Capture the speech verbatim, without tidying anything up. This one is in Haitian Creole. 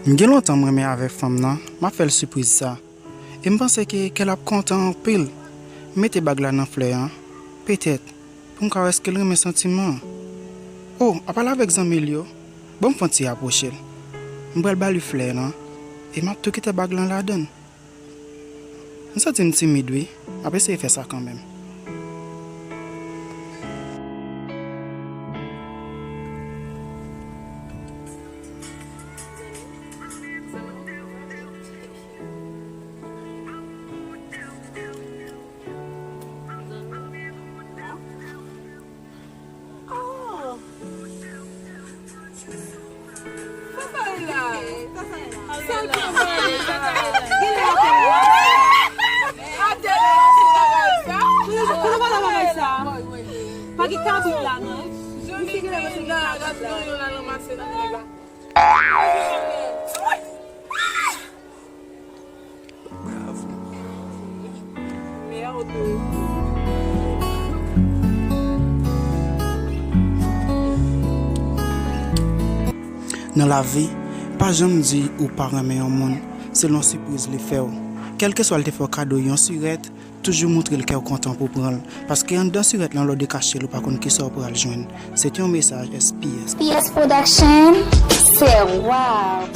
M gen lontan m renmen avèk fanm nan, m ap fè l sipriz sa. E m panse ke kè l ap kontan anpil. M mete bag la nan flè an, petèt, pou m ka wè èske l renmen santiman an. O, ap pale avèk zanmi l yo. Ban m fè yon ti apwoche l. M pral ba li flè lan, e m ap tou kite bag lan ladan l. M santi m timid wi, m ap eseye fè sa kanmenm. Nan lavi, pa janm di ou pa renmen yon moun selon sipriz li fè w. Kèlkeswa l te fè w kado yon sirèt, toujou moutre l kè w kontan pou pran l. Paske anndan sirèt lan, lè w dekache l, ou pa konn kisa w pral jwenn. Se te yon mesaj S P S. S P S Production, c'est wow.